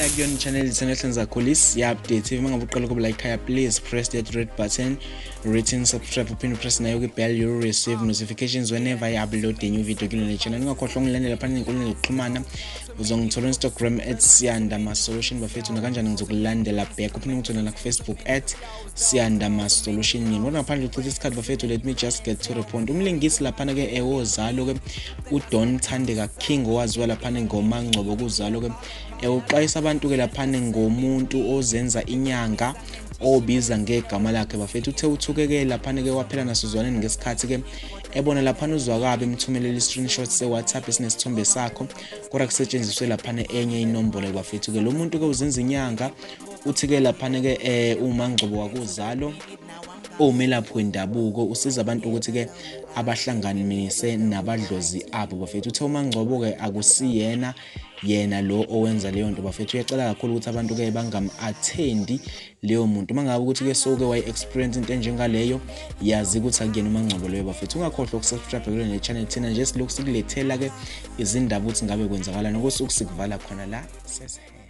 Ngiyanamukela kuyona channel Senehlenza Khulisi ya update. Uma ngabe uqala ukuba like khaya, please press that red button written subscribe, uphinde upress nayo kwi-bell, you will receive notifications whenever I upload a new video kulona channel. Ungakhohlwa ungilandela phansi ezinkundleni zokuxhumana, uzongithola Instagram @siyanda_solution bafethu, nakanjani ngizokulandela back. Uphinde ungithola na ku-Facebook @siyanda_solution. Ngibona ngaphandle uchitha isikhathi bafethu, let me just get to the point. Umlingisi laphana-ke ewozalo-ke uDon Thandeka King, owaziwa laphana ngoMangcobo kuzalo-ke, uxwayisa abantu-ke laphana ngomuntu ozenza inyanga obiza ngegama lakhe bafethu. Uthe uthuke-ke laphana-ke waphela nasozwaneni ngesikhathi-ke ebona laphana uZwakabi emthumelela i-screenshot se-WhatsApp esinesithombe sakho, kodwa kusetshenziswe laphana enye inombolo bafethu-ke. Lo muntu-ke uzenza inyanga, uthi-ke laphana-ke uMangcobo wakuzalo owumelaphi wendabuko, usiza abantu ukuthi-ke abahlanganise nabadlozi abo bafethu. Uthe uMangcobo-ke akusiyena yena lo owenza leyo nto bafethu. Uyacela kakhulu ukuthi abantu-ke bangam-attendi leyo muntu. Uma ngabe ukuthi-ke soke wayi-experience into enjengaleyo, yazi ukuthi akuyena uMangcobo leyo bafethu. Ungakhohlwa ukusubscribe kule ne channel, thina nje silokhu sikulethela-ke izindaba ukuthi ngabe kwenzakalani, okusuke sikuvala khona la sesihele.